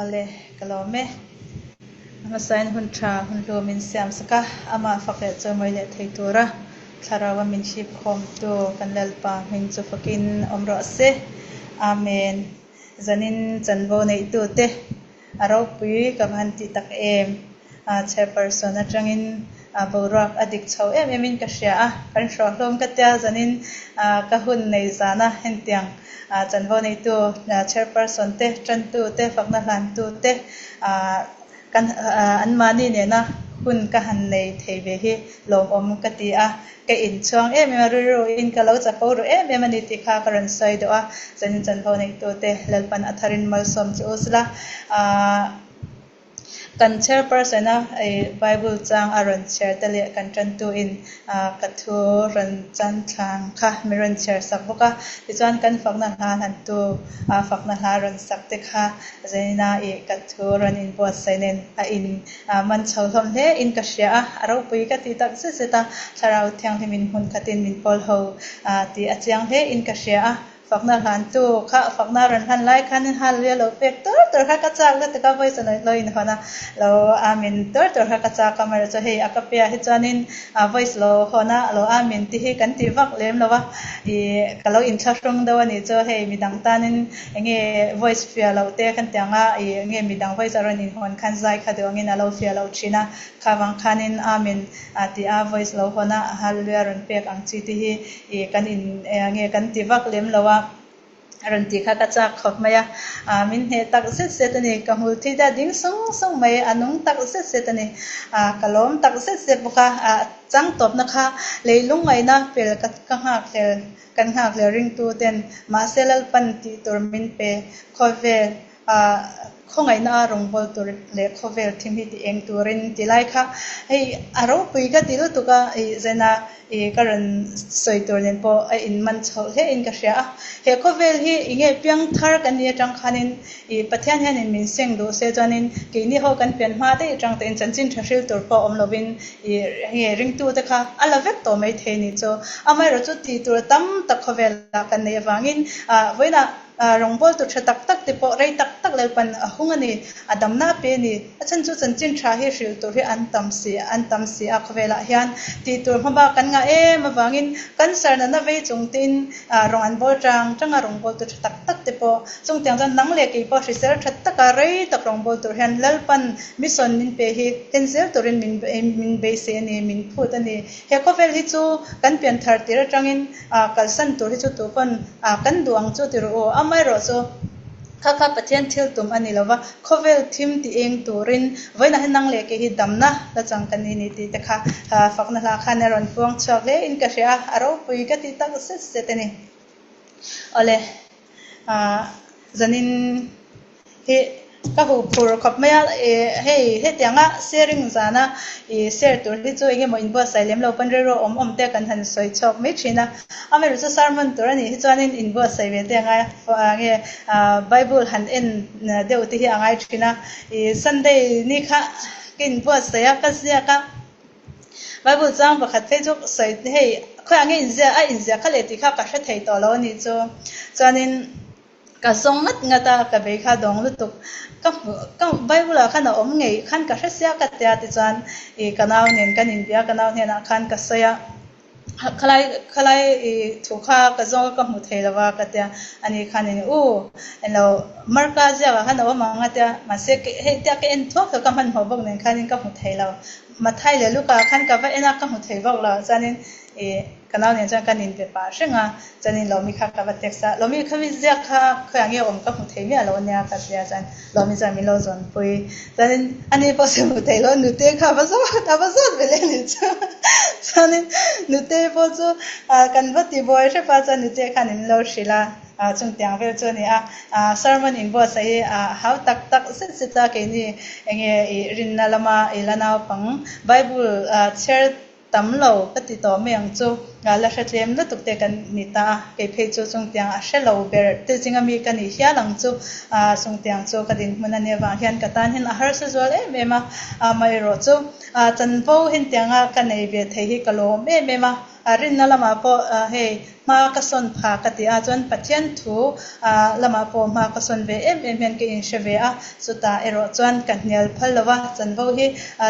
Awle, ka lawm e. A hmasain hun tha, hun hlu min siam sak a, amah fak leh chawimawi leh thei tura Thlaraua min hip khawmtu kan Lalpa hming chu fakin awm rawh se. Amen. Zanin chanvo neihtute a ropui ka va han ti tak em. Chairperson atangin boruak a dik chho em emin ka hria a, kan hruah hlawm ka tia zanin ka hun nei zana hentiang chanvo neitu chairperson te, tantu te, fakna hlantu te kan anmahni nena hun ka han nei thei ve hi lawmawm ka ti a, ka inchhuang em em a, rilruin ka lo chapo ru em em a ni tih kha ka rawn sawi duh a, zanin chanvo neitu te Lalpan a tharin malsawm chu u sela. Kan chairperson a Bible chang a rawn chhiar te leh kan tantuin ka thu rawn chan thlang kha mi rawn chhiar sak bawk a. Tichuan kan fakna hla hlantu fakna hla rawn sak te kha Zaina i ka thu rawn inbuatsaih nen a in man chho hlawm hle in ka hria a, a ropui ka ti tak zet zet a, Thlarau Thianghlimin hmun khatin min pawl ho tih a chiang hle in ka hria a. Fakna hlantu kha fakna rawn hlan lai khanin hallelujah lo pek tur tur kha ka chak lutuk a, voice a lo inhawn a, lo amen tur tur kha ka chak a, amaherawhchu hei a ka piah hi chuanin voice lo hawn a, lo amen tih hi kan ti vak lem lo a, ih ka lo inthlahrung deuh a nih chu hei midang tanin enge voice fiah loh te kan ti ang a, ih enge midang voice a rawn inhawn khan zai kha duh angin a lo fiah loh thin a, kha vang khanin amen a ti a, voice lo hawn a, hallelujah rawn pek ang chi te hi ih kan in nge kan ti vak lem lo a, a rawn tih kha ka chak khawp mai a, ah min hneh tak zet zet a ni, ka hmul thi te a ding sung sung mai, a nung tak zet zet a ni, ah ka lawm tak zet zet bawk a, ah chang tawpna kha lei lungngaihna pel ka ka nghak hlel, kan nghak hlel ringtu ten mahse Lalpan tih tur min pe khawvel Ah khawngaihna a rawngbâwl tur leh khawvel thim hi ti eng turin ti lai kha hei a ropui ka ti lutuk a, ih Zena ih ka rawn sawi tur nen pawh a inman chhoh hle in ka hria a. He khawvel hi ih nge piang thar kan nih atang khanin ih Pathian hianin min seng duh se chuanin keini ho kan pian hma daih atang tawhin chanchin tha hril tur pawh awm lovin ih nge ringtute kha a la vek tawh mai thei ni chu. Amaherawhchu tih tur tam tak khawvelah kan neih avangin ah vawiinah Rawngbâwl tur ṭha tak tak te pawh rei tak tak Lalpan a hung a ni, a damna a pe a ni. A chhan chu chanchin ṭha hi hrilh tur hi an tam si, an tam si a khawvelah hian tih tur hmabak kan ngah em avangin cancer natna vei chung tein rawng an bawl ṭang ṭang a, rawngbâwl tur ṭha tak tak te pawh chungtiang chuan nang leh kei pawh hrisel ṭha taka rei tak rawngbâwl tur hian Lalpan mission min pe hi en zel turin min min beisei a ni, min phut a ni. He khawvel hi chu kan pian thar tir aṭangin Kalsan tur hi chu tu pawn kan duh ang chu ti rawh u. Amaherawh chu kha kha Pathian thil tum a ni lo va, khawvel thim ti eng turin vawiinah hian nang leh kei hi damna la chang ka ni ni tih te kha fakna hla khan a rawn puang chhuak hle in ka hria a, a ropui ka ti tak zet zet a ni. Awle, zanin Hi ka huh phur khawp mai a, ih hei hetianga sharing zana ih share tur hi chu eng emaw inbuatsaih lem lo pawn rilru awm awm te kan han sawi chhuak mai thin a, amaherawhchu chu sermon tur a nih hi chuanin inbuatsaih ve te a ngai a, nge bible han en deuh te hi a ngai thin a, ih sunday ni kha ka inbuatsaih a ka ziak a, bible chang pakhat phei chu sawi hei khawiah nge inziak a inziak kha leh tih kha ka hre thei tawh lo a nih chu chuanin. Ka zawng ngat ngat a, ka bei kha dawng lutuk. Ka hmuh, ka Bible ah khan a awm ngei khan ka hre sia ka tia tichuan ih ka nau nen kan inbia, ka nau hnenah khan ka sawi a, khalai khalai ih thu kha ka zawng a ka hmu thei lo a ka tia, ani khan in u englo Marka ziakah khan a awm ang a tia, mahse hei tia ka en thuak thuak ka hmanhmawh bawk nen khanin ka hmu thei lo. Mathai leh Luka khan ka va en a ka hmu thei bawk lo, chuanin ih Ka nau nen chuan kan inbe pah reng a, chuanin Lawmi kha ka va text a, Lawmi kha mi ziak kha khawiah nge awm ka hmu thei miah lo ania ka ti a, chuan Lawmi chuan min lo zawnpui, chuanin ani pawh chu hmu thei lo, nute kha a va zawt a va zawt ve leh ni chu, chuanin nute pawh chu kan va ti buai hrep a, chuan nute khan min lo hrilh a, chungtiang vel chu a ni a, sermon inbuatsaih hi hau tak tak zet zet a keini enge i rinna lama i la naupang Bible chhiar Tam lo ka ti tawh mai ang chu. La hre tlem lutuk te kan ni ta a, kei phei chu chungtiang a hre lo ber te zinga mi ka nih hial ang chu. Chungtiang chu ka dinhmun a nih avang hian ka tan hian a harsa zual em em a, amaherawh chu chanvo hentianga ka nei ve thei hi ka lawm em em a. Rinna lamah pawh hei Hma ka sawn pha ka ti a, chuan Pathian thu lamah pawh hma ka sawn ve em em hian ka inhre ve a, chutah erawh chuan ka hnial phal lo va, chanvo hi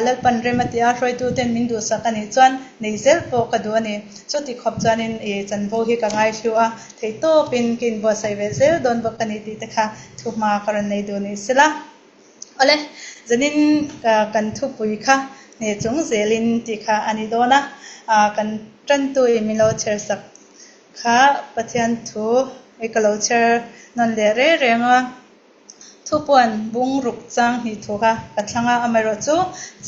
Lalpan rem a ti a, hruaituten min duhsak a nih chuan nei zel pawh ka duh a ni. Chuti khawp chuanin i chanvo hi ka ngaihlu a, theihtawpin ka inbuatsaih ve zel dawn bawk a ni tih te kha thuhma ka rawn nei duh ni sela. Awle, zanin kan thupui kha hne chung zelin tih kha a ni dawn a, kan tantuin min lo chher sak kha Pathian thu i ka lo chher nawn leh reng reng a, thupuan bung ruk chang hnih thu kha ka thlang a, amaherawhchu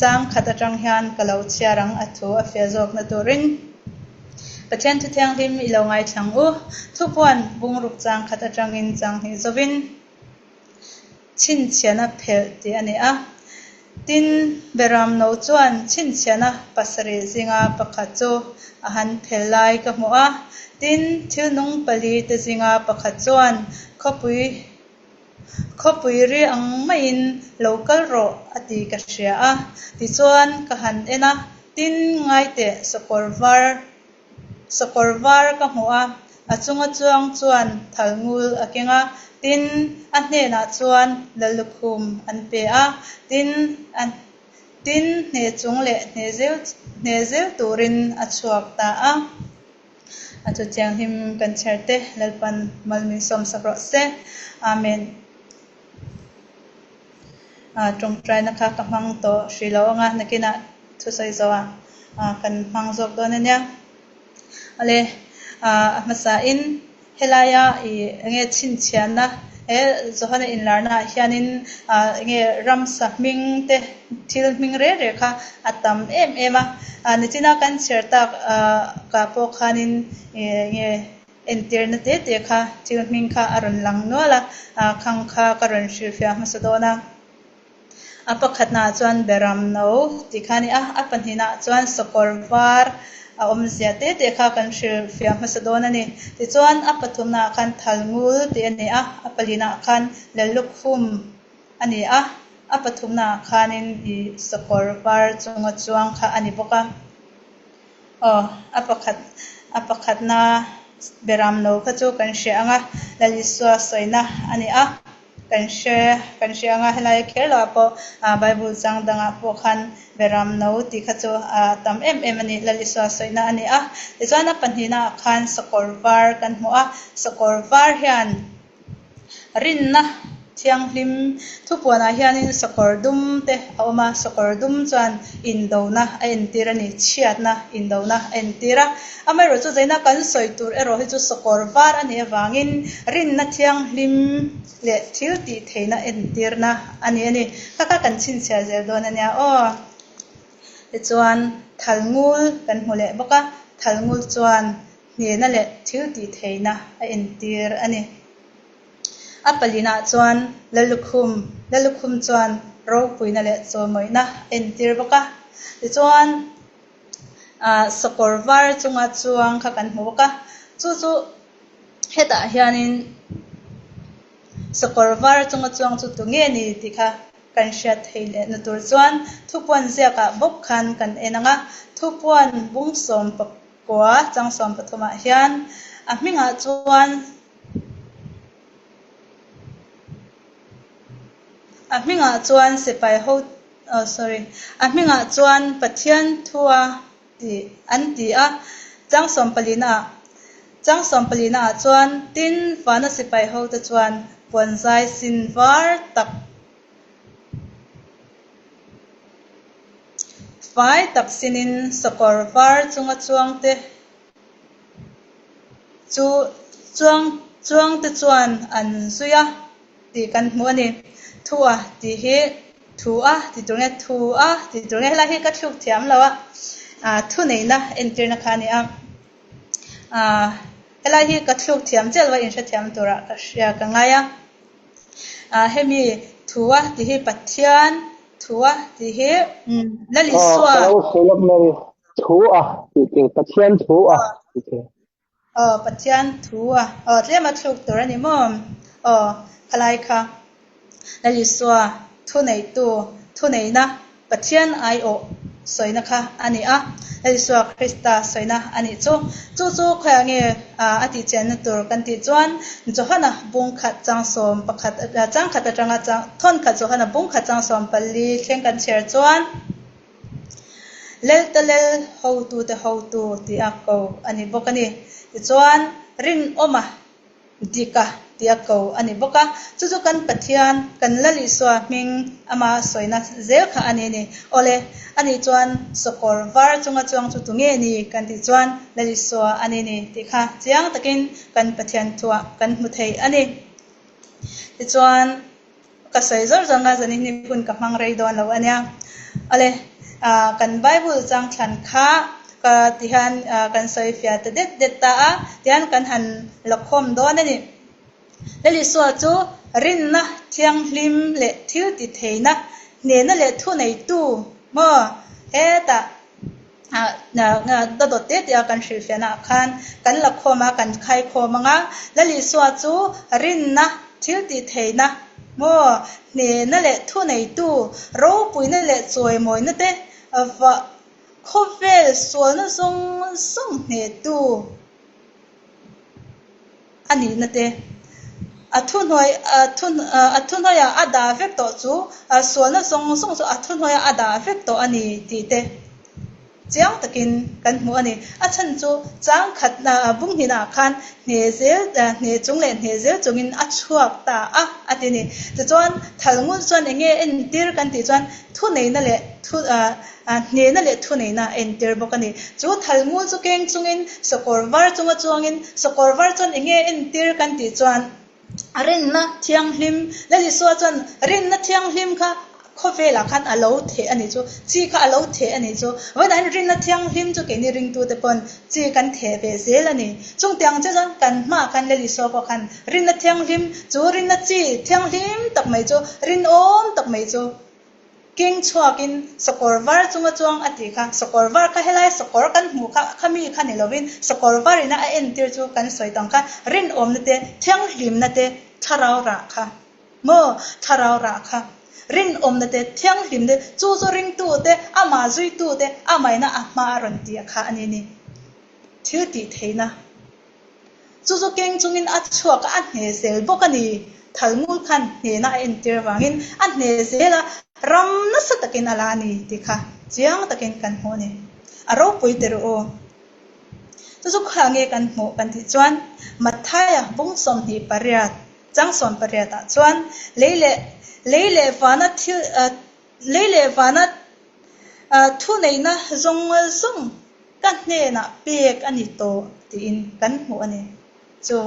chang khat atang hian ka lo chhiar ang a thu a fiah zawkna turin Pathian thu thianghlim i lo ngaithlang u, thupuan bung ruk chang khat atangin chang hnih zovin. Chhinchhiahna phelh tih a ni a. Tin, Beramno chuan chhinchhiahna pasarih zinga pakhat chu a han phel lai ka hmu a. Tin, thil nung pali te zinga pakhat chuan khawpui khawpui ri ang maiin lo kal rawh a ti ka hria a. Tichuan ka han en a, tin, ngaiteh sakawr var Sakawr var ka hmu a, a chunga chuang chuan thal ngul a keng a, tin, a hnenah chuan lallukhum an pe a, tin, a tin hne chung leh hne zel hne zel turin a chhuak ta a. A chu thianghlim kan chher te Lalpan mal min sawmsak rawh se. Amen. Tawngtaina kha ka hmang tawh hrih lo anga nakinah thusawi zawhah kan hmang zawk dawn a nia. Awle, a hmasain helaia ih enge chhinchhiahna he Johana inlarnaah hianin enge ramsa hming te thil hming reng reng kha a tam em em a. Nichina kan chhiar tak kah pawh khanin enge Entirna te te kha thil hming kha a rawn lang nual a, khang kha ka rawn hrilhfiah hmasa dawn a. A pakhatnaah chuan Beram no tih kha a ni a, a pahnihnaah chuan Sakawr var a awmzia te te kha kan hrilhfiah hmasa dawn a ni. Tichuan a pathumnaah khan Thalngul tih a ni a, a palinaah khan Lallukhum a ni a, a pathumnaah khanin i Sakawr var chunga chuang kha a ni bawk a. Aw, a pakhat, a pakhatna beram lo kha chu kan hria ang a, Lal Isua sawina a ni a, kan hre, kan hria ang a, helai kher loah pawh Bible chang dangah pawh khan beram no tih kha chu a tam em em a ni, Lal Isua sawina a ni a. Tichuan a pahnihnaah khan sakawr var kan hmu a, sakawr var hian Rinna thianghlim thupuanah hianin sakawr dum te a awm a, sakawr dum chuan indona a entir a ni, chhiatna indona a entir a. Amaherawhchu zaina kan sawi tur erawh hi chu sakawr var a nih avangin rinna thianghlim leh thil tih theihna entirna a ni a ni. Kha kha kan chhinchhiah zel dawn a nia aw. Tichuan thalngul kan hmu leh bawk a, thalngul chuan hnehna leh thil tih theihna a entir a ni. A palinah chuan Lalukhum, Lalukhum chuan ropuina leh chawimawihna a entir bawk a. Tichuan, sakawr var chunga chuang kha kan hmu bawk a. Chu chu hetah hianin sakawr var chunga chuang chu tu nge ni tih kha kan hriat theih lehna tur chuan thupuan ziakah bawk khan kan en ang a. Thupuan bung sawm Kua chang 13 ah hian a hmingah chuan a hmingah chuan sipai ho oh sorry a hmingah chuan Pathian thua tih an ti a chang sawmpalina ah chang sawmpalina ah chuan tin vana sipai ho te chuan puanzai sin var tak Fai tak sinin sakawr var chunga chuangte chu chuang chuangte chuan an zui a tih kan hmu a ni. Thu a tih hi thu a tih tur nge thu a tih tur nge helai hi ka thluk thiam lo a, thu neihna entirna kha a ni a. Helai hi ka thluk thiam chiah lo a inhrethiam turah ka hria ka ngai a. Hemi thu a tih hi Pathian thu a tih hi Lal Isua. Ka lo sawi lawk mai thu a tih tur Pathian thu a tih tur. Aw Pathian thu a aw tlem a thluk tur a ni maw? Aw khalai kha Lal Isua thu neihtu thu neihna Pathian aiawh sawina kha a ni a. Lal Isua Krista sawina a nih chu. Chu chu khawiah nge a tihchianna tur kan tih chuan Johana bungkhat changsawm pakhat changkhat atanga thawnkhat Johana bungkhat changsawm pali thleng kan chhiar chuan Lel ta lel hotute hotu tih a ko a ni bawk a ni. Tichuan rinawma Dika tia ko a ni bawk a, chu chu kan Pathian, kan Lal Isua hming ama sawina zel kha a ni ni. Awle, ani chuan sawkawr var chunga chuang chu tunge ni kan tih chuan Lal Isua a ni ni tih kha chiang takin kan Pathian thuah kan hmu thei a ni. Tichuan. Ka sawi zawr zawr nga zanin hi hun ka hmang rei dawn lo a nia. Awle, kan Bible chang thlan kha ka tihian kan sawi fiah ta det det ta a, tihian kan han la khawm dawn a ni. Lal Isua chu rinna thianghlim leh thil ti theihna hnehna leh thuneitu maw hetah Dawt te tia kan hrilhfiahnaah khan kan la khawm a, kan khai khawm ang a. Lal Isua chu rinna, thil tih theihna maw, hnehna leh thuneitu, ropuina leh chawimawina te va khawvel sualna zawng zawng hnehtu. A nihna te, a thuhnuai a thuhnuaiah a dah vek tawh chu, sualna zawng zawng chu a thuhnuaiah a dah vek tawh a ni tih te chiang takin kan hmu a ni. A chhan chu chang khat bung hnihnaah khan hne zel hne chung leh hne zel chungin a chhuak ta a a ti a ni. Tichuan Thalngun chuan eng nge entir kan tih chuan thuneihna leh thu Hnehna leh thuneihna a entir bawk a ni. Chu thalngul chu keng chungin sakawr var chunga chuangin sakawr var chuan eng nge entir kan tih chuan rinna thianghlim, Lal Isua chuan rinna thianghlim kha khawvelah khan a lo theh a nih chu, chi kha a lo theh a nih chu. Vawiinah hian rinna thianghlim chu keini ringtute pawn chi kan theh ve zel a ni. Chungtiang che chuan kan hmaah khan Lal Isua pawh khan rinna thianghlim, chu rinna chi thianghlim tak mai chu, rinawm tak mai chu, Keng chhuakin sakawr var chunga chuang a tih kha, sakawr var kha helai sakawr kan hmuh kha khami kha ni lovin sakawr var ina a entir chu kan sawi tang kha rinawmna te, thianghlimna te, thlarau rah kha maw thlarau rah kha rinawmna te, thianghlimna te chu chu ringtu te, amah zuitu te, amaina a hma a rawn tih kha a ni ni thil tih theihna. Chu chu keng chungin a chhuak a, a hne zel bawk a ni. Thalngul khan hnehna a entir avangin a hne zel a, ram nasa takin a la a ni tih kha chiang takin kan hmuh a ni. A ropui ti rawh u. Chu chu kha nge kan hmuh kan tih chuan Matthaia bung 28, chang 18 ah chuan lei leh lei leh vana thil lei leh vana thuneihna zawng zawng Ka hnenah pek a ni tawh tiin kan hmuh a ni. Chu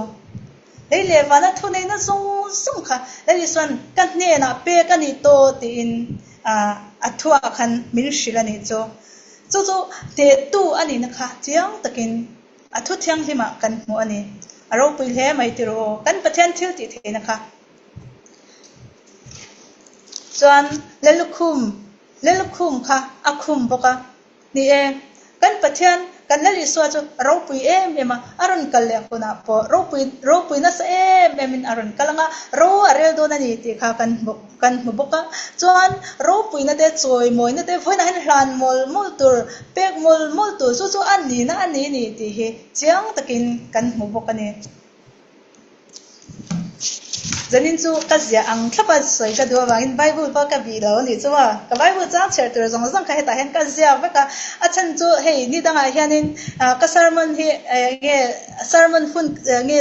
lei leh vana thuneihna zawng zawng kha Lal Isua'n ka hnenah pek a ni tawh tiin a thuah khan min hrilh a nih chu. Chu chu hnehtu a nihna kha chiang takin a thu thianghlimah kan hmuh a ni. A ropui hle mai ti rawh aw, kan Pathian thil tih theihna kha. Chuan Lallukhum, Lallukhum kha a khum bawk a. Ni e, kan Pathian, kan Lal Isua chu a ropui em em a, a rawn kal leh hunah pawh ropui ropui nasa em emin a rawn kal ang a, ro a rel dawn a ni tih kha kan hmu kan hmu bawk a. Chuan ropuina te, chawimawina te, vawiinah hian hlan mawlh mawlh tur, pek mawlh mawlh tur chu chu a nihna a ni ni tih hi chiang takin kan hmu bawk a ni. Zanin chu ka ziah ang thlap a sawi ka duh avangin Bible pawh ka bih lo a nih chu a. Ka Bible chang chhiar tur zawng zawng kha hetah hian ka ziak vek a. A chhan chu hei ni dangah hianin ka sermon hi nge sermon hun nge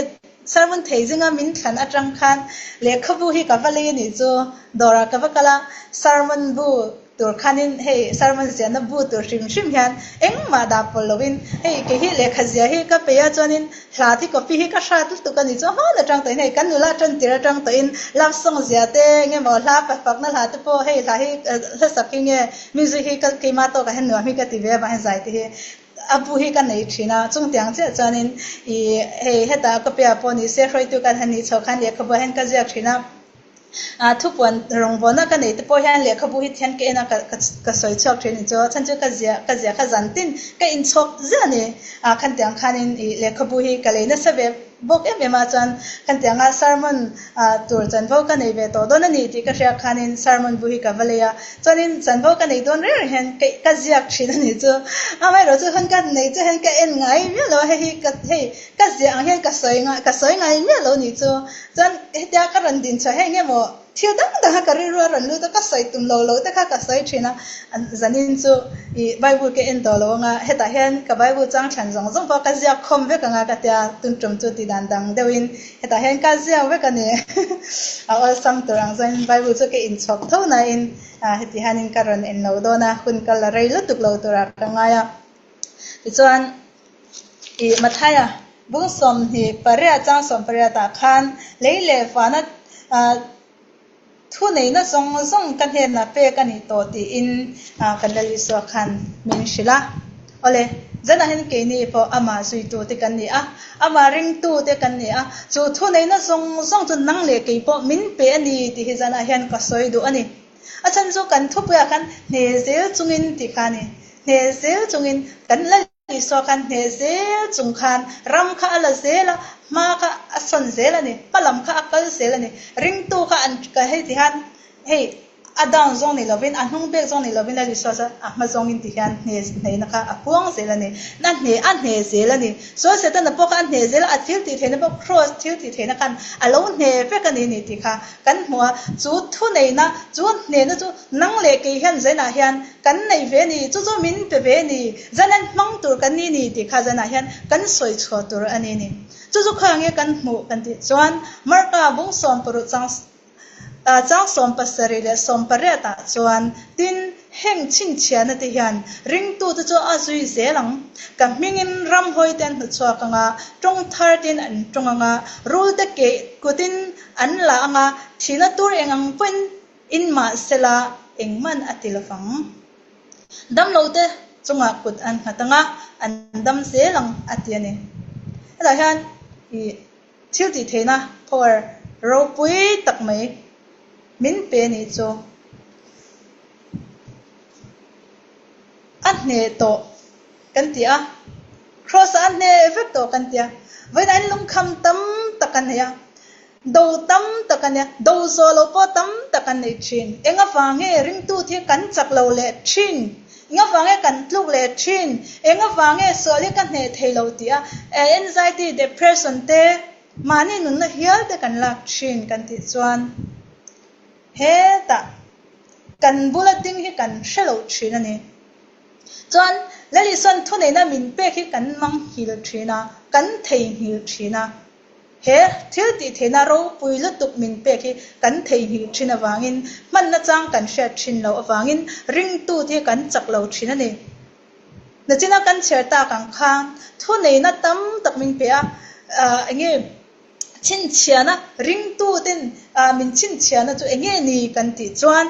sermon thei zinga min thlan atang khan lehkhabu hi ka va lei a nih chu. Dawrah ka va kal a, sermon bu Tur khanin hei sermon ziahna bu tur hrim hrim hian engmah dah pawlh loin hei kei hi lehkha zia hi ka peih a chuanin hla thi copy hi ka hrat lutuk a ni chu hman atang tawhin hei kan nula tan tir atang tawhin love song zia te enge maw hla fakna hla te pawh hei hla hi hlasak hi nge music hi ka keimah tawkah hian nuam hi ka ti ve avang hian zai te hi a bu hi ka nei thin a chungtiang chiah chuanin ih hei hetah copy ah pawh ni se hruaitu kan han nih chhoh khan lehkhabu ah hian ka ziak thin a. Thupuan rawngbawlna ka neih te pawh hian lehkhabu hi thian ka en a, ka sawi chhuak thin ni chu. A chhan chu ka ziah ka ziah kha zan tin ka inchhawk ziah a ni. Khan tiang khanin ih lehkhabu hi ka lei nasa ve bawk em em a, chuan kan tih anga sermon tur chanvo ka nei ve tawh dawn a ni tih ka hriat khanin sermon bu hi ka va lei a, chuanin chanvo ka nei dawn reng reng hian ka ka ziak thin a nih chu. Amaherawhchu hun ka nei chu hian ka en ngai miah lo a, hei hi ka hei ka ziah ang hian ka sawi ngai ka sawi ngai miah lo a nih chu. Chuan hetia ka rawn din chhuah hei eng emaw Thil dang dang a ka rilru a rawn lut a, ka sawi tum lo lo te kha ka sawi thin a, zanin chu i Bible ka en tawh lo anga hetah hian ka Bible chang thlan zawng zawng pawh ka ziak khawm vek anga ka tia tun tum chu ti dan dang deuhin hetah hian ka ziak vek a ni. A awlsam tur ang chuan Bible chu ka inchhawp tho nain heti hianin ka rawn en lo dawn a, hun ka la rei lutuk lo turah ka ngai a. Tichuan i Mathaia bung 28 chang 18 ah khan lei leh vana thu neihna zawng zawng ka hnenah pek a nih tawh tiin kan Lal Isua khan min hrilh a. Awle, zanah hian keini pawh amah zuitute kan ni a, amah ringtute kan ni a, chu thu neihna zawng zawng chu nang leh kei pawh min pe a ni tih hi zanah hian ka sawi duh a ni. A chhan chu kan thupuiah khan hne zel chungin tih kha a ni. Hne zel chungin kan la Isua khan hne zel chung khan ram kha a la zel a, hma kha a sawn zel a ni, hma lam kha a kal zel a ni. Ringtu kha an hei ti hian hei a down zawng ni lovin a hnung bek zawng ni lovin Lal Isua chuan a hma zawngin ti hian hne hneihna kha a puang zel a ni. A hne a hne zel a ni. Sual Setana pawh kha a hne zel a, a thil tih theihna pawh kraws thil tih theihna khan a lo hne vek a ni ni tih kha Kan hmu a, chu thuneihna, chu hnehna chu nang leh kei hian Zainah hian kan nei ve a ni, chu chu min pe ve a ni, Zaina hmang tur kan ni ni tih kha Zainah hian kan sawi chhuah tur a ni ni. Chu chu khawiah nge kan hmuh kan tih chuan Marka bung sawmparuk chang chang 17 leh 18 ah chuan tin heng chhinchhiahna te hian ringtute chu a zui zel ang. Ka hmingin ramhawi te an hnuchhuak ang a, tawng thar tin an tawng ang a, rul te keih kutin An la ang a, thihna tur eng ang pawhin in mah sela engman a ti lovang. Damlote chungah kut an nghat ang a, an dam zel ang a ti a ni. Hetah hian i thil tih theihna, power, ropui tak mai min pe a nih chu. A hneh tawh kan ti a, Kraws ah a hneh vek tawh kan ti a, vawiin an lungkham tam tak an nei a, do tam tak an nei a, do zawh loh pawh tam tak an nei thin. Eng avang nge ringtu hi kan chak lo leh thin? Eng avang nge kan tluk leh thin? Eng avang nge sual hi ka hneh thei lo tih a, anxiety, depression te, mahni nunna hial te kan lak thin kan tih chuan hetah kan bula ding hi kan hre lo thin a ni. Chuan Lal Isuan thuneihna min pek hi kan manghil thin a, kan theihnghilh thin a. He thil tih theihna ropui lutuk min pek hi kan theihnghilh thin avangin, hmanna chang kan hriat thin loh avangin ringtute hi kan chak lo thin a ni. Nachina kan chhiar tak ang khan thuneihna tam tak min pe a, enge chhinchhiahna, ringtuten min chhinchhiahna chu enge ni kan tih chuan,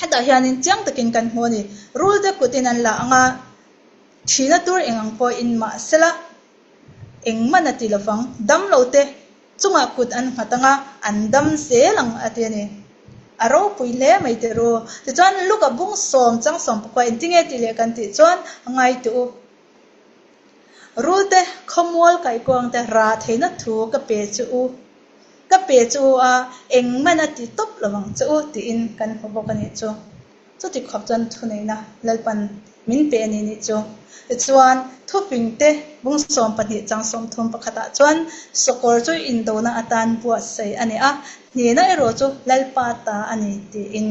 Hetah hianin chiang takin kan hmu a ni. Rulte kutin an la ang a, thihna tur eng ang pawh in mah sela, engman a ti lovang. Damlote chungah kut an nghat ang a, an dam zel ang a ti a ni. A ropui hle mai teh ru. Tichuan Luka bung sawm chang sawm pakua engtinge tih leh kan tih chuan a ngai teh u. Rulte khawmual kaihkuangte rah theihna thu ka pe che u. Ka pe che u a, engman a ti tawp lo ang che u tiin kan hmu bawk a nih chu. Chuti khawp chuan thuneihna Lalpan min pe a ni nih chu. Tichuan, thupingte bung 12 chang 30 pakhatah chuan sawkawr chu indona atan buatsaih a ni a, hnehna erawh chu Lalpa ta a ni tiin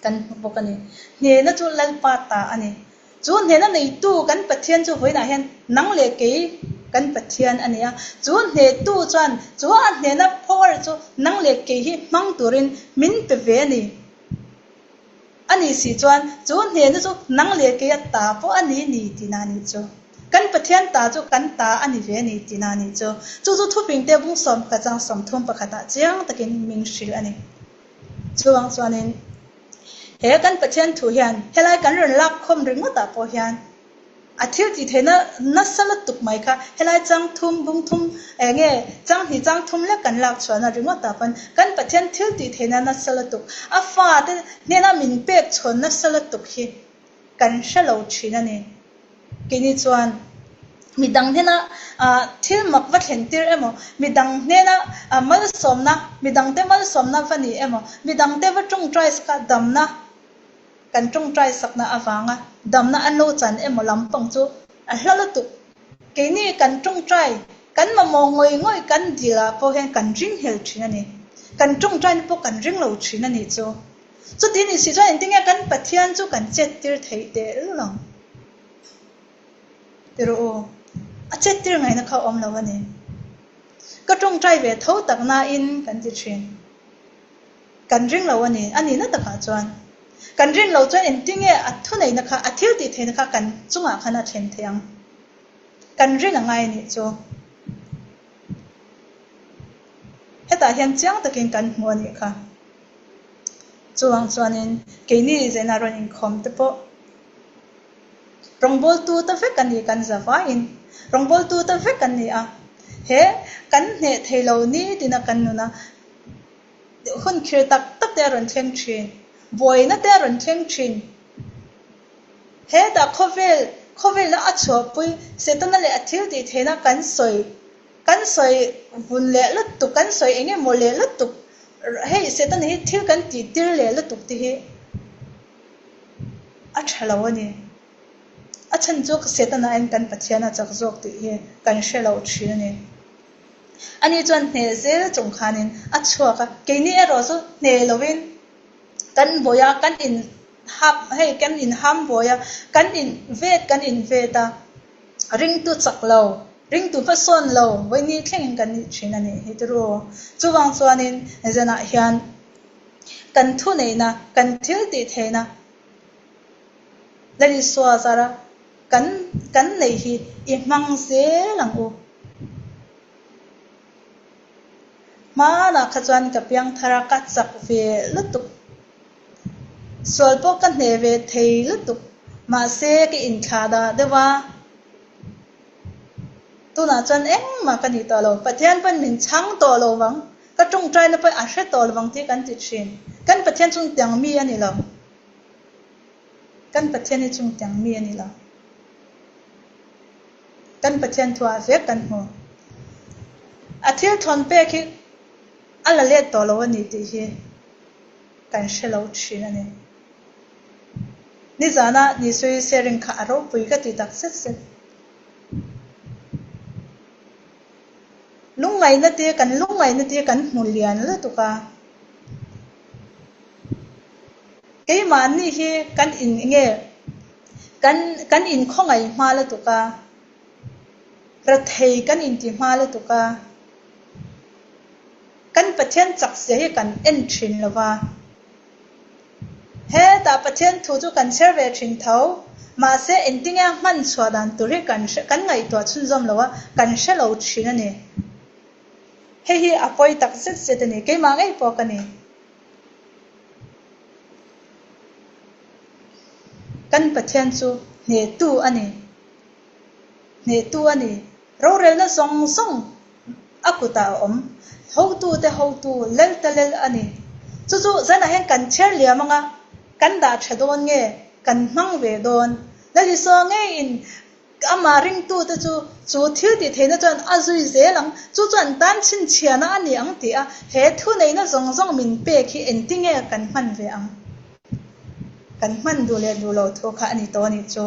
kan hmu bawk a ni. Hnehna chu Lalpa ta a ni. Chu hnehna neitu kan Pathian chu vawiinah hian nang leh kei kan Pathian a ni a. Chu hnehtu chuan chu a hnehna power chu nang leh kei hi hmang turin min pe ve a ni. A nih si chuan chu hnehna chu nang leh kei a ta pawh a ni ni tihna a nih chu. Kan Pathian ta chu kan ta a ni ve a ni tihna a nih chu. Chu chu thupingte bung 11 chang 30 pakhatah chiang takin min hrilh a ni. Chuvang chuanin He kan Pathian thu hian helai kan rawn lak khawm ringawtah pawh hian a thil tih theihna nasa lutuk mai kha helai chang thum bung thum eng nge chang hnih chang thum lek kan lak chhuahna ringawtah pawn kan Pathian thil tih theihna nasa lutuk a fate hnena min pek chhawn nasa lutuk hi kan hre lo thin a ni. Keini chuan. Midang hnena thil mak va thlen tir emaw, midang hnena malsawmna, midangte malsawmna va ni emaw, midangte va tawngtai saka damna, kan tawngtai sakna avanga damna an lo chan emaw lampang chu a hla lutuk. Keini kan tawngtai, kan mamawh ngawih ngawih kan dil ah pawh hian kan ring hel thin a ni. Kan tawngtaina pawh kan ring lo thin a nih chu. Chuti ni si chuan engtinge kan Pathian chu kan chet tir theih tehlul ang? Ti rawh u, a chet tir ngaihna kha a awm lo a ni. Ka tawngtai ve tho tak nain kan ti thin. Kan ring lo a ni, a nihna takah chuan. Kan rin lo chuan engtinge a thuneihna kha, a thil tih theihna kha kan chungah khan a thlen thei ang. Kan rin a ngai a nih chu. Hetah hian chiang takin kan hmu a nih kha. Chuvang chuanin keini zena rawn inkhawm te pawh Rawngbawltu ta vek a ni kan za vaiin rawngbawltu ta vek an ni a. He kan hneh thei lo ni tina kan nun a, hun khir tak tak te a rawn thleng thin, buaina te a rawn thleng thin. Hetah khawvel, khawvela a chhuahpui Setana leh a thil tih theihna kan sawi, kan sawi vun leh lutuk, kan sawi eng emaw leh lutuk, hei Setana hi thil kan tih tir leh lutuk te hi a tha lo a ni. A chhan chu Setana aiin kan Pathian a chak zawk tih hi kan hre lo thin a ni. Ani chuan hneh zel chung khanin a chhuak a, keini erawh chu hneh lovin kan bawi a, kan in hap hei kan in ham bawi a, kan in vet kan in vet a, ringtu chak lo, ringtu hmasawn lo vawini thlengin kan nih thin a nih hi turu. Chuvang chuanin zanah hian kan thuneihna, kan thil tih theihna Lalisua zara kan kan neih hi i hmang zel ang u. Hmanah kha chuan ka piang thar a, ka chak ve lutuk. Sual pawh ka hneh ve thei lutuk. Mahse ka inthlah dah deuh a. Tunah chuan engmah ka nih tawh lo. Pathian pawn min chhang tawh lo vang. Ka tawngtaina pawh a hre tawh lo vang tih kan ti thin. Kan Pathian chung tiang mi a ni lo. Kan Pathian hi chung tiang mi a ni lo. Kan Pathian thuah vek kan hmu. A thil thawn pek hi a la let tawh lo a ni tih hi kan hre lo thin a ni. Nizana Nisui sharing kha a ropui ka ti tak zet zet. Lungngaihna te kan lungngaihna te kan hmu lian lutuk a. Keimahni hi kan in nge kan kan inkhawngaih hma lutuk a, rathei kan inti hma lutuk a, kan Pathian chak zia hi kan en thin lo va. Hetah Pathian thu chu kan chhiar ve thin tho, mahse engtinge a hman chhuah dan tur hi kan hre kan ngaihtuah chhunzawm lo a, kan hre lo thin a ni. Hei hi a pawi tak zet zet a ni, keimah ngei pawh ka ni. Kan Pathian chu hnehtu a ni. Hnehtu a ni. Rorelna zawng zawng a kutah a awm. Hotute hotu, lelte lel a ni. Chu chu zanah hian kan chher liam anga kan dah tha dawn nge kan hmang ve dawn? Lalisua ngeiin Amah ringtute chu chu thil tih theihna chuan a zui zel ang, chu chuan tan chhinchhiahna a ni ang tih a, he thuneihna zawng zawng min pek hi engtinge kan hman ve ang? Kan hman duh leh duh loh thu kha a ni tawh a nih chu.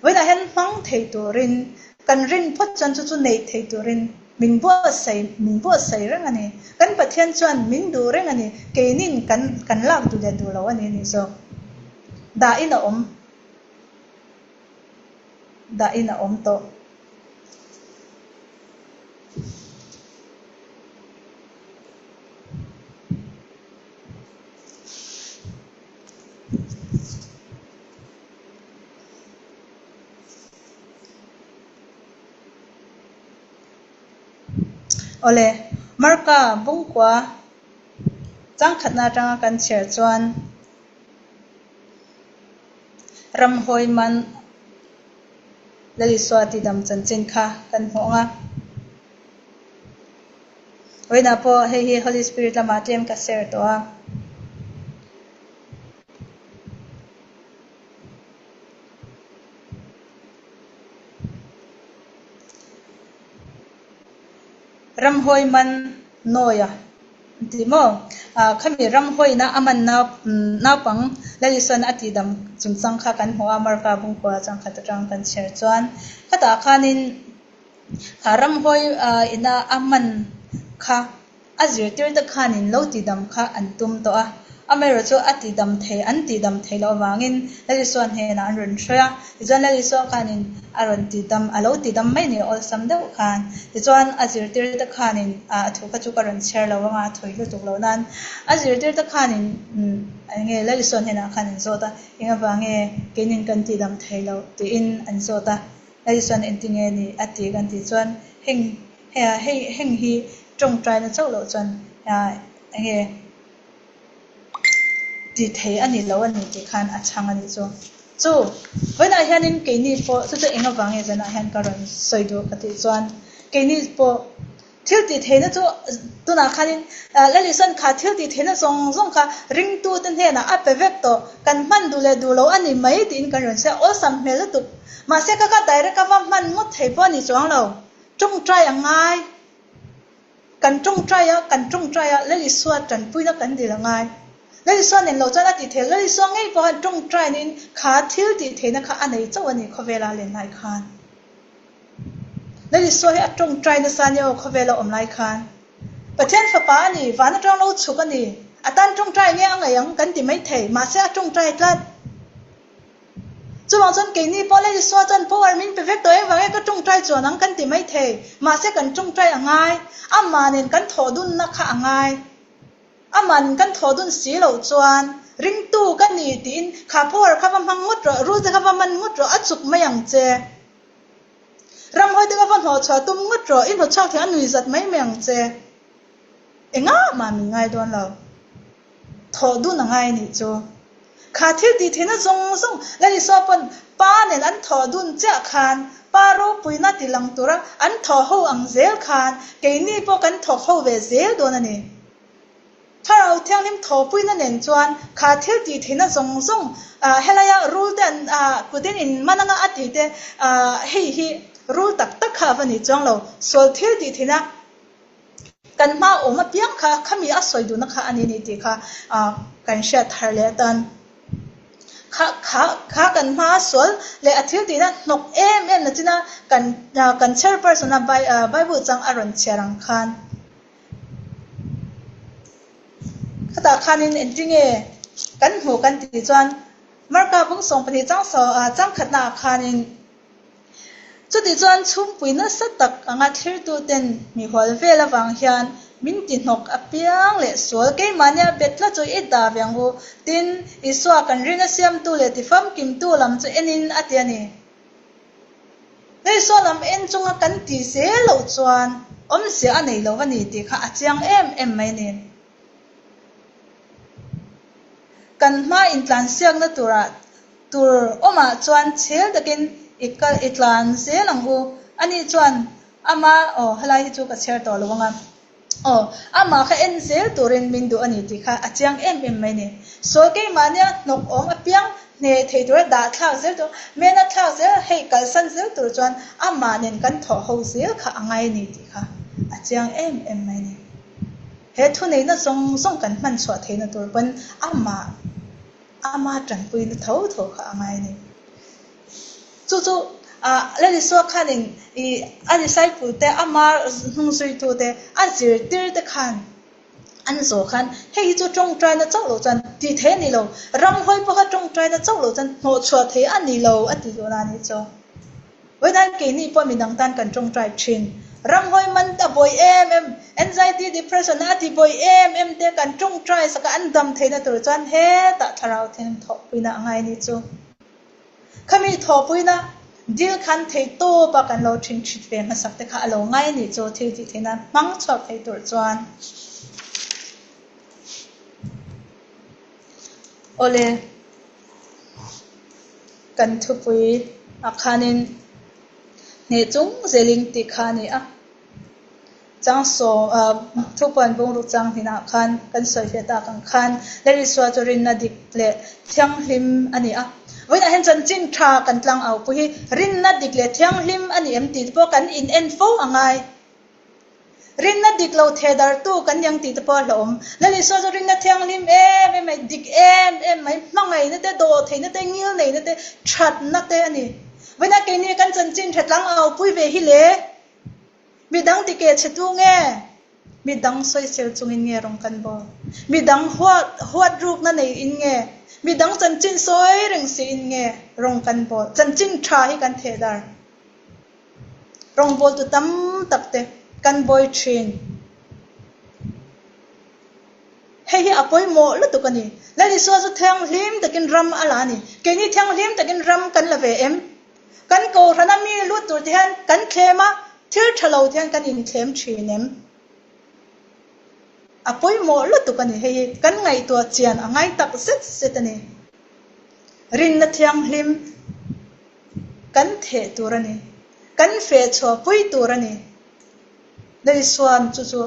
Vawiinah hian hmang thei turin, kan rin phawt chuan chu chu neih thei turin min buatsaih min buatsaih reng a ni. Kan Pathian chuan min duh reng a ni, keinin kan kan lak duh leh duh loh a ni a nih zawk. Dahin a awm. Dahin a awm tawh. Awle, Marka Bungkua changkhatna atanga kan chhiar chuan Ramhawi man Lalisua tidam chanchin kha kan hmuh ang a. Vawiinah pawh hei hi Holy Spirit lamah tlem ka share tawh a. Ramhuai man Nawia an ti maw? Khami ramhuaina a man naupang Lalisuan a tihdam chungchang kha kan hmu a, Marka Bungkua changkhat atang kan chhiar chuan khatah khanin kha ramhuai ina a man kha A zirtirte khanin lo tidam kha an tum tawh a, amaherawhchu a tidam thei an tidam thei loh avangin Lalisua hnenah an rawn hruai a. Tichuan Lalisua khanin a rawn tidam, a lo tidam mai ni awlsam deuh khan. Tichuan a zirtirte khanin a thu kha chu ka rawn chhiar lo anga a thawi lutuk loh nan a zirtirte khanin eng nge Lalisua hnenah khan an zawt a, eng avange keinin kan tidam thei loh tiin an zawt a. Lalisuan engtinge ni a ti kan tih chuan heng hei heng hi tawngtaina chauh loh chuan enge ti thei a ni lo a ni tih khan a chhang a nih chu. Chu vawiinah hianin keini pawh chu chu eng avange zanah hian ka rawn sawi duh ka tih chuan keini pawh Thil tih theihna chu tunah khanin Lalison kha thil tih theihna zawng zawng kha ringtute hnenah a pe vek tawh, kan hman duh leh duh lo a ni mai tiin kan rawn hria, awlsam hmel lutuk. Mahse ka kha direct a va hman ngawt thei pawh a ni chuang lo. Tawngtai a ngai. Kan tawngtai a, kan tawngtai a, Lalisua tanpuina kan dil a ngai. Lalisua nen lo chuan a tih theih, Lalisua ngei pawh khan tawngtai niin kha thil tih theihna kha a nei chauh a ni khawvela len lai khan. Lalisua hi a tawngtai nasa nia aw khawvel a awm lai khan. Pathian fapa a ni, van atang lo chhuk a ni. A tan tawngtai nge a ngaih ang kan ti mai thei, mahse a tawngtai tlat. Chuvang chuan keini pawh Lalisua chuan power min pe vek tawh em vang e ka tawngtai chuan ang kan ti mai thei, mahse kan tawngtai a ngai, amah nen kan thawh dunna kha a ngai. Aman kan thaw dun si loh chuan ringtu ka ni tiin kha power kha va hmang ngawt rawh, rul te kha va man ngawt rawh, a chuk mai ang che. Ramhuai te kha va hnawhchhuah tum ngawt rawh, i hnawchhuak thei a nui zat mai mai ang che. Engah mah min ngai dawn lo. Thawh dun a ngai nih chu. Kha thil tih theihna zawng zawng Lalisua pawn pa nen an thawh dun chiah khan pa ropuina ti lang tura an thawh ho ang zel khan keini pawh kan thawk ho ve zel dawn a ni. Thlarau Thianghlim thawhpuina nen chuan kha thil tih theihna zawng zawng helaia rul te an kutin in man anga a tih te hei hi rul tak tak kha a va ni chuang lo. Sual thil tih theihna kan hma awm apiang kha khami a sawi duhna kha a ni ni tih kha kan hriat thar leh atan kha kha kha kan hma sual leh a thil tihna hnawk em em na china kan kan chairperson a Bible chang a rawn chhiar ang khan Khatah khanin engtinge kan hmuh kan tih chuan Marka bung 12 chang changkhatnaah khanin chutih chuan chhungpui nasa tak anga thlirtuten mi hual vel avang hian min ti hnawk apiang leh sual keimahnia bet tlat chu i dah ve ang u tin Isua kan rin a siamtu leh tifamkimtu lam chu enin a ti a ni. Hei saw lam en chunga kan tih zel loh chuan awmzia a nei lo a ni tih kha a chiang em em mai ni. Kan hma intlansiakna turah tur awmah chuan chhel takin i kal i tlan zel ang u. Ani chuan ama aw helai hi chu ka chhiar tawh lo ang a. Aw, amah kha en zel turin min duh a ni tih kha a chiang em em mai ni. Sawi keimahnia hnawk awm apiang hne thei tura dah thlak zel tur, mena thlak zel, hei kalsan zel tur chuan amah nen kan thawh ho zel kha a ngai a ni tih kha a chiang em em mai ni. He thuneihna zawng zawng kan hman chhuah theihna tur pawn amah ama tanpuina tho tho kha a ngai a ni. Chu chu Lalisua khanin i a disciple te, ama hnungzuitu te, a zirtir te khan an zawh khan hei hi chu tawngtaina chauh loh chuan tih theih a ni lo, ramhuai pawh kha tawngtaina chauh loh chuan hnawhchhuah theih a ni lo a ti duhna a nih chu. Vawiin keini pawh midang tan kan tawngtai thin. Ramhuai man a buai em em, anxiety, depression a ti buai em em te kan tawngtai sak a an dam theihna tur chuan hetah thlarau thianghlim thawhpuina a ngai a nih chu. Khami thawhpuina dil khan thei tawp a kan lo thin thit ve hmasak te kha a lo ngai a nih chu thil tih theihna hmang chhuak thei tur chuan. Awle, kan thupui ah khanin hneh chung zelin tih kha a ni a. Chang saw thupuan bungruk chang hnihah khan kan sawi fiah tak ang khan Lalisua chu rinna dik leh thianghlim a ni a. Vawiinah hian chanchin tha kan tlang au pawh hi rinna dik leh thianghlim a ni em tih te pawh kan in en fo a ngai. Rinna dik lo thehdarhtu kan ni ang tih te pawh a hlauhawm. Lal Isua chu rinna thianghlim em em mai, dik em em mai, hmangaihna te, dawhtheihna te, ngilneihna te, thatna te a ni. Vawiina keini kan chanchin tha tlang au pui ve hi le. Midang ti keh chhe tu nge? Midang sawisel chungin nge rawng kan bawl? Midang huat huat rukna nei in nge? Midang chanchin sawi reng si in nge rawng kan bawl? Chanchin tha hi kan theh dar. Rawngbawltu tam tak te kan bawi thin. Hei hi a pawimawh lutuk a ni. Lal Isua chu thianghlim takin ram a la a ni. Keini thianghlim takin ram kan la ve em? Kan kohhrana mi lut tur te hian kan thlem a, thil tha lo te hian kan inthlem thin em? A pawimawh lutuk a ni. Hei hi kan ngaihtuah chian a ngai tak zet zet a ni. Rinna thianghlim kan theh tur a ni. Kan feh chhuah pui tur a ni. Leisuan chu chu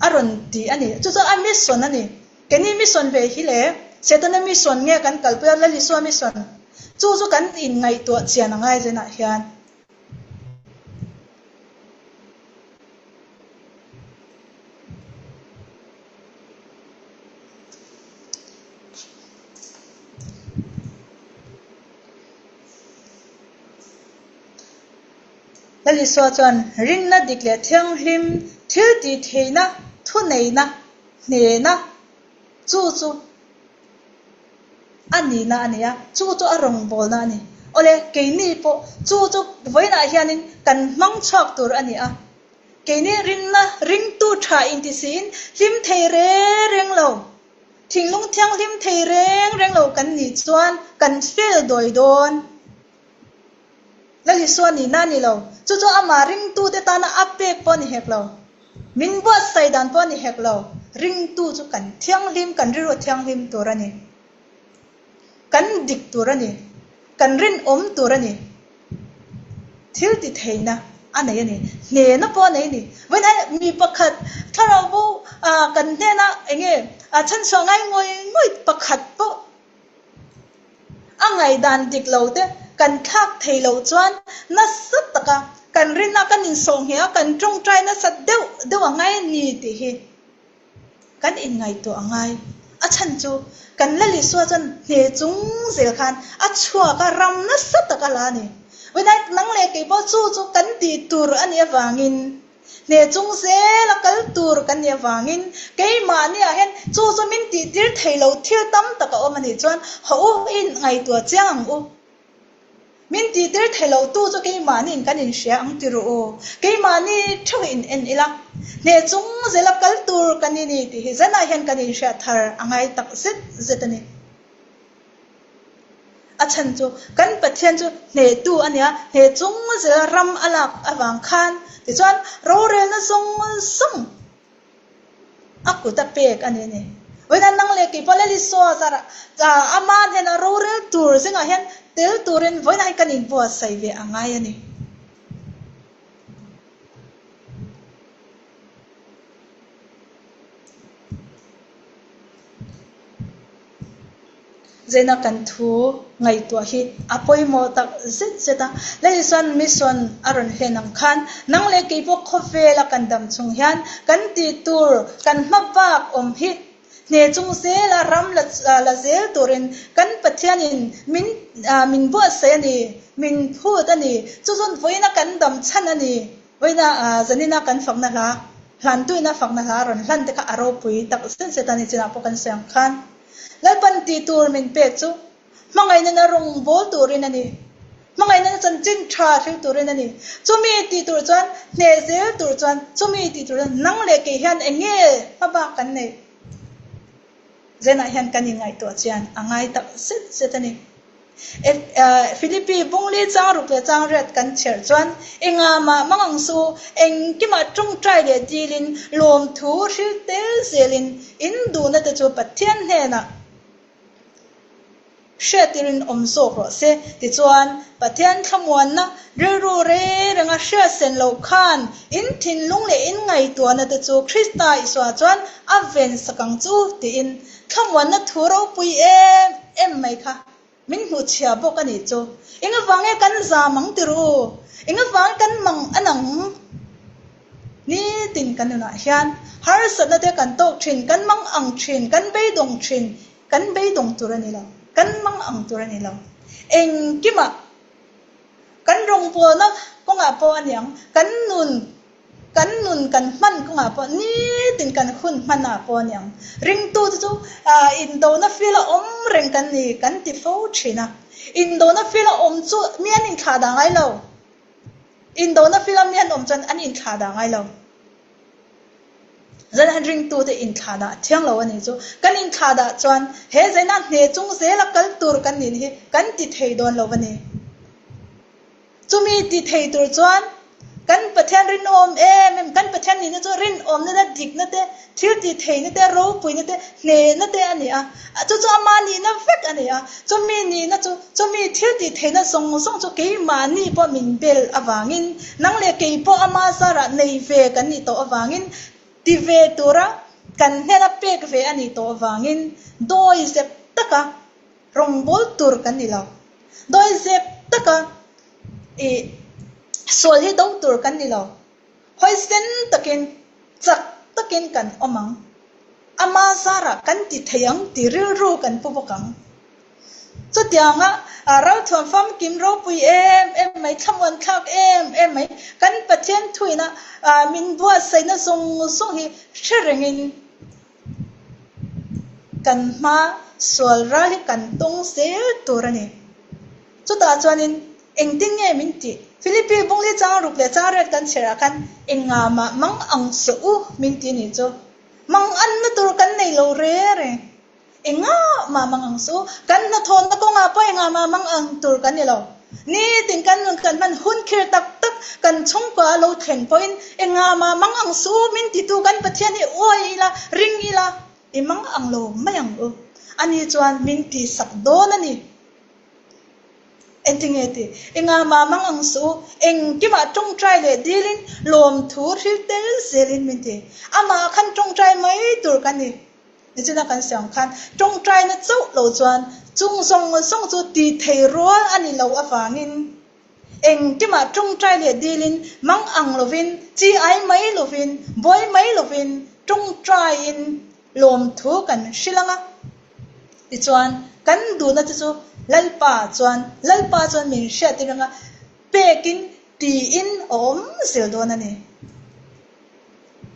a rawn ti a ni. Chu chu a mission a ni. Keini mission ve hi le, Setana mission nge kan kalpui a, Lalisua mission. Chu chu kan inngaihtuah chian a ngai zenah hian. Lal Isua chuan rinna dik leh thianghlim thil tih theihna thuneihna hnena chu chu a nihna a ni a, chu chu a rawngbawlna a ni. Awle, keini pawh chu chu vawiinah hianin kan hmang chhuak tur a ni a. Keini rinna ringtu tha intisiin hlim thei reng reng lo. Thinlung thianghlim thei reng reng lo kan nih chuan kan fel dawi dawn. Lal Isua nihna a ni lo. Chu chu amah ringtute tana a pek pawh a ni hek lo. Min buatsaih dan pawh a ni hek lo. Ringtu chu kan thianghlim, kan rilru thianghlim tur a ni. Kan dik tur a ni. Kan rinawm tur a ni. Thil ti theihna a nei a ni. Hnehna pawh a nei a ni. Vawiin mi pakhat thlarau bo kan hnena eng nge chhanchhuah ngai ngawih ngawih pakhat pawh a ngaihdan dik lo te kan thlak thei loh chuan nasa taka kan rinna kan insawh ngheh a, kan tawngtai nasa deuh deuh a ngai a ni tih hi. Kan inngaihtuah a ngai. A chhan chu kan Lal Isua chuan hne chung zel khan a chhuak a, ram nasa tak a la a ni. Vawiin nang leh kei pawh chu chu kan tih tur a nih avangin, hne chung zel a kal tur kan nih avangin keimahniah hian chu chu min tihtir thei lo thil tam tak a awm a nih chuan haw u i inngaihtuah chiang ang u. Min tihtir thei lo tu chu keimahniin kan inhria ang ti rawh u. Keimahni theuh in en ila, hneh chung zela kal tur kan ni ni tih hi zanah hian kan inhriat thar a ngai tak zet zet a ni. A chhan chu kan Pathian chu hnehtu a nia, hneh chung zela ram a lak avang khan tichuan rorelna zawng zawng A kut a pek a ni a ni. Vawiin a nang leh kei pawh Lal Isua zarah ama hnena rorel tur zingah hian tel turin vawiinah hian kan inbuatsaih ve a ngai a ni. Zaina kan thu ngaihtuah hi a pawimawh tak zet zet a. Lei chuan mission a rawn hlen ang khan nang leh kei pawh khawvela kan dam chung hian kan tih tur kan hma bak awm hi hne chung zela ram la la zel turin kan Pathianin min min buatsaih a ni, min phut a ni. Chu chuan vawiina kan dam chhan a ni. Vawiina zanina kan fakna hla, hlantuina fakna hla rawn hlan te kha a ropui tak zet zet a ni chinah pawh kan sawi ang khan. Lalpan tih tur min pek chu hmangaihna rawng bawl turin a ni. Hmangaihna chanchin tha hril turin a ni. Chumi tih tur chuan hneh zel tur chuan chumi tih tur chuan nang leh kei hian eng nge hmabak kan neih? Zenah hian kan inngaihtuah chian a ngai tak zet zet a ni. Philippi bungli chang ruk leh chang riat kan chherh chuan engah mah mang ang su, engkimah tawngtai leh dilin lawmthu hril tel zelin in duhna te chu Pathian hnenah hriatirin awm zawk rawh se. Tichuan, Pathian thlamuanna rilru reng renga hriatsen loh khan in thinlung leh in ngaihtuahna te chu Krista Isua chuan a ven sak ang chu tiin Thlamuanna thu ropui em em mai kha min hmuh chhia bawk a nih chu. Eng avang nge kan zam ang ti ru? Eng avang kan mang an ang? Nitin kan nunah hian harsatna te kan tawk thin, kan mang ang thin, kan beidawng thin, kan beidawng tur a ni lo, kan mang ang tur a ni lo. Engkimah kan rawngbawlna kawngah pawh a niang, kan nun kan nun kan hman kawngah pawh nitin kan hun hmanah pawh a niang. Ringtute chu indona fil a awm reng kan ni kan ti fo thin a. Indona fil a awm chu mi an inthlah dah ngai lo. Indona fila mi an awm chuan an inthlah dah ngai lo. Zan an ringtute inthlah dah thiang lo a nih chu. Kan inthlah dah chuan he zaina hne chung zela kal tur kan nih hi kan ti thei dawn lo a ni. Chumi ti thei tur chuan kan Pathian rinawm em em, kan Pathian nihna chu rinawmna te, dikna te, thil ti theihna te, ropuina te, hnehna te a ni a. Chu chu ama nihna vek a ni a. Chumi nihna chu, chumi thil tih theihna zawng zawng chu keimahni pawh min bel avangin, nang leh kei pawh ama zarah nei ve kan nih tawh avangin, ti ve tura kan hnena pek ve a nih tawh avangin dawi zep taka rawngbâwl tur kan ni lo. Dawi zep taka ih sual hi do tur kan ni lo. Hawisen takin, chak takin kan awm ang. Ama zarah kan ti thei ang tih rilru kan pu bawk ang. Chutianga ralthuam famkim ropui em em mai, thlamuan thlak em em mai, kan Pathian thuina min buatsaihna zawng zawng hi hre rengin kan hma sual ral hi kan tawng zel tur a ni. Chutah chuanin engtin nge min tih? Philippi bungli chang ruk leh chang riat kan chhiarah khan engah mah mang ang suh u min ti nih chu. Mang anna tur kan nei lo re reng. Engah mah mang ang suh u. Kan hnathawhna kawngah pawh engah mah mang ang tur kan ni lo. Nitin kan nun kan hman hun khir tak tak kan chhungkua a lo thleng pawhin engah mah mang ang suh u min titu kan Pathian hi uai ila, ring ila, i mang ang lo mai ang u. Ani chuan min tihsak dawn a ni. Engtinge tih? Engah mah mang ang suh u, engkimah tawngtai leh dilin lawmthu hril tel zelin min ti. Amah khan tawngtai mai tur kan ni. Nichina kan siam khan tawngtaina chauh lo chuan chung zawng zawng chu ti thei rual a ni lo avangin engkimah tawngtai leh dilin mang ang lovin, chi ai mai lovin, buai mai lovin tawngtaiin lawmthu kan hrilh ang a. Tichuan, kan duhna te chu Lalpa chuan, Lalpa chuan min hriattir anga pekin tiin a awm zel dawn a ni.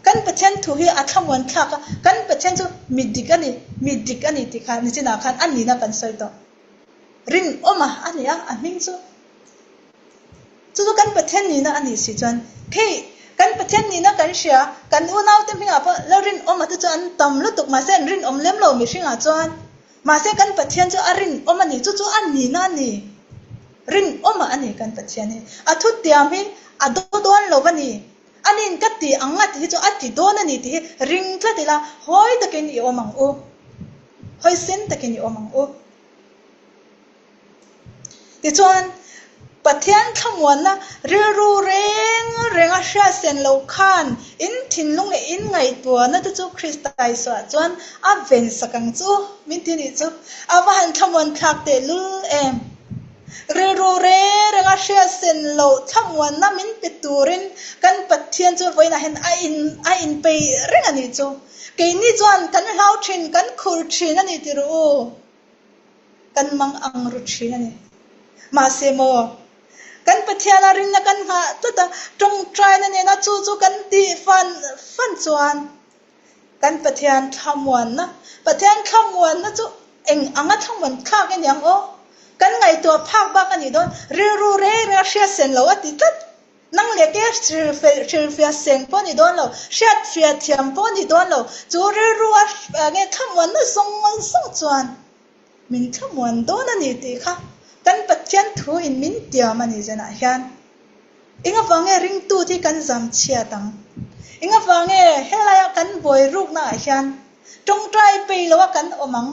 Kan Pathian thu hi a thlamuan thlak a, kan Pathian chu mi dik a ni, mi dik a ni tih kha nichinah khan a nihna kan sawi tawh. Rinawma a ni a, a hming chu. Chu chu kan Pathian nihna a nih si chuan, Khei, kan Pathian nihna kan hria, kan unaute hmingah pawh la rinawma te chu an tam lutuk, mahse an rinawm lem lo mihringah chuan. Mahse kan Pathian chu a rinawm a ni, chu chu a nihna a ni. Rinawma a ni kan Pathian hi. A thutiam hi a do dawn lo va ni. Ani'n ka ti ang a tih hi chu a ti dawn a ni tih hi ring tlat ila, hawi takin i awm ang u. Hawisen takin i awm ang u. Tichuan, Pathian thlamuanna rilru reng renga hriatsen loh khan in thinlung leh in ngaihtuahna te chu Krista Isuah chuan a vensak ang chu min ti nih chu. A va han thlamuan thlak tehlul em! Rilru reng renga hriatsen loh thlamuanna min pe turin kan Pathian chu vawiinah hian a in a inpeih reng a nih chu. Keini chuan kan hlau thin, kan khur thin a ni ti rawh u. Kan mang ang ru thin a ni. Mahse maw, kan Pathiana rinna kan nghah tlat a, tawngtaina nena chu chu kan tih fan fan chuan kan Pathian thlamuanna, Pathian thlamuanna chu eng anga thlamuan thlak i ni ang aw? Kan ngaihtuah phak bak a nih dawn, rilru reng reng a hriatsen lo a ti tlat. Nang leh ke hrilhfiah seng pawh a ni dawn lo, hriatfiah thiam pawh a ni dawn lo. Chu rilru a nge thlamuanna zawng zawng chuan min thlamuan dawn a ni tih kha kan Pathian thu in min tiam a ni zenah hian. Eng avang nge ringtu hi kan zam chhiat ang? Eng avang nge helaia kan buai rukna ah hian tawngtai peih loa kan awm ang?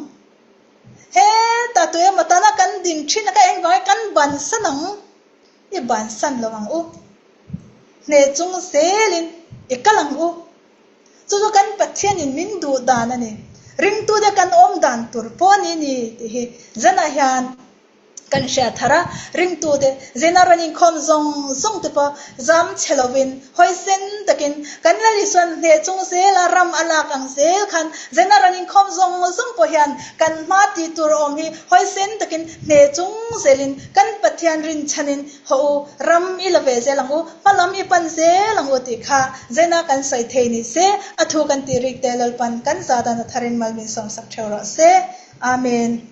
Heta tu emaw tana kan din thin a kha eng vang nge kan bansan ang? I bansan lo ang u. Hneh chung zelin i kal ang u. Chu chu kan Pathianin min duh dan a ni. Ringtute kan awm dan tur pawh a ni ni tih hi zanah hian. Kan hriat thar a, ringtute zina rawn inkhawm zawng zawng te pawh zam chhe lovin hawisen takin kan Lal Isuan hneh chung zela ram a lak ang zel khan zina rawn inkhawm zawng zawng pawh hian kan hma tih tur awm hi hawisen takin hneh chung zelin kan Pathian rinchhanin hawh u, ram i la ve zel ang u, hma lam i pan zel ang u tih kha zina kan sawi thei ni se, a thu kan tih rik te Lalpan kan za dan a tharin mal min sawmsak theuh rawh se. Amen.